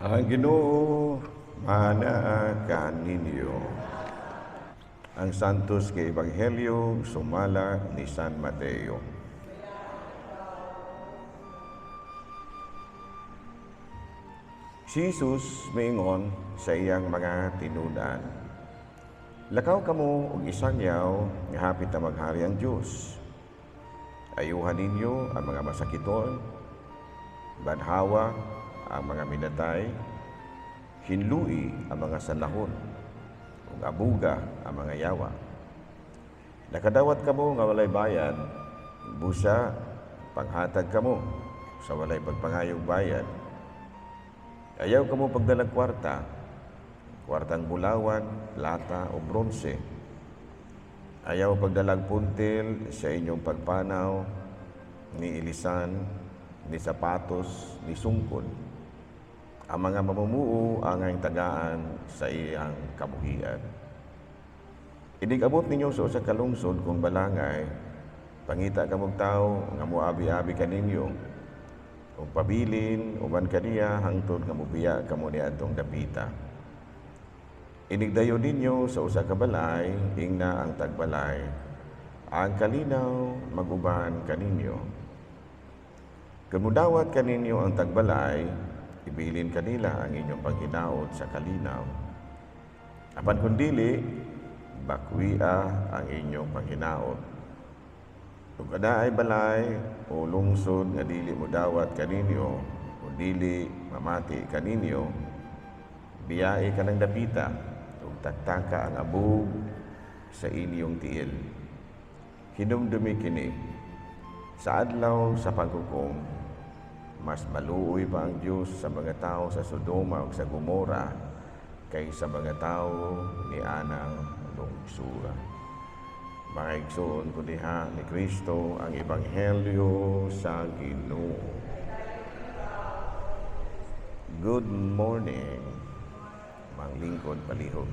Ang Ginoo manaa kaninyo. Ang Santos nga Ebanghelyo sumala ni San Mateo. Si Jesus miingon sa iyang mga tinunan, "Lakaw kamo og isangyaw nga hapit na maghari ang Dios. Ayuhan ninyo ang mga masakiton, banhawa ang mga minatay, hinlui ang mga sanahon, ug abuga ang mga yawa. Nakadawat kamo nga walay bayad, busa panghatag kamo sa walay pagpangayong bayad. Ayaw kamo pagdalag kwarta, kwartang bulawan, plata o bronse. Ayaw pagdalag puntil sa inyong pagpanaw, ni ilisan, ni sapatos, ni sungkod. Ang mga mamumuo angay tagaan sa iyang kabuhian. Inig-abot ninyo sa usa ka lungsod kung balangay, pangita kamog tawo nga moabi-abi kaninyo, ug pabilin uban kaniya hangtod nga mobiya kamo niadtong dapita. Inigdayo ninyo sa usa ka balay, ingna ang tagbalay, 'Ang kalinaw mag-uban kaninyo.' Kung mudawat kaninyo ang tagbalay, ibilin kanila ang inyong paghinaot sa kalinaw. Apan kung dili, bakwia ang inyong paghinaot. Ug ay balay o lungsod nga dili modawat kaninyo o dili mamati kaninyo, biyai kanang dapita ug taktaka ang abog sa inyong tiil. Hinumdumi kini, sa adlaw sa paghukom, mas maluoy pa ang Dios sa mga tao sa Sodoma ug sa Gomora kaysa mga tao ni anang lungsura." Mga igsoon ko diha ni Kristo, ang Ebanghelyo sa Ginoo. Good morning. Manglingkod palihog.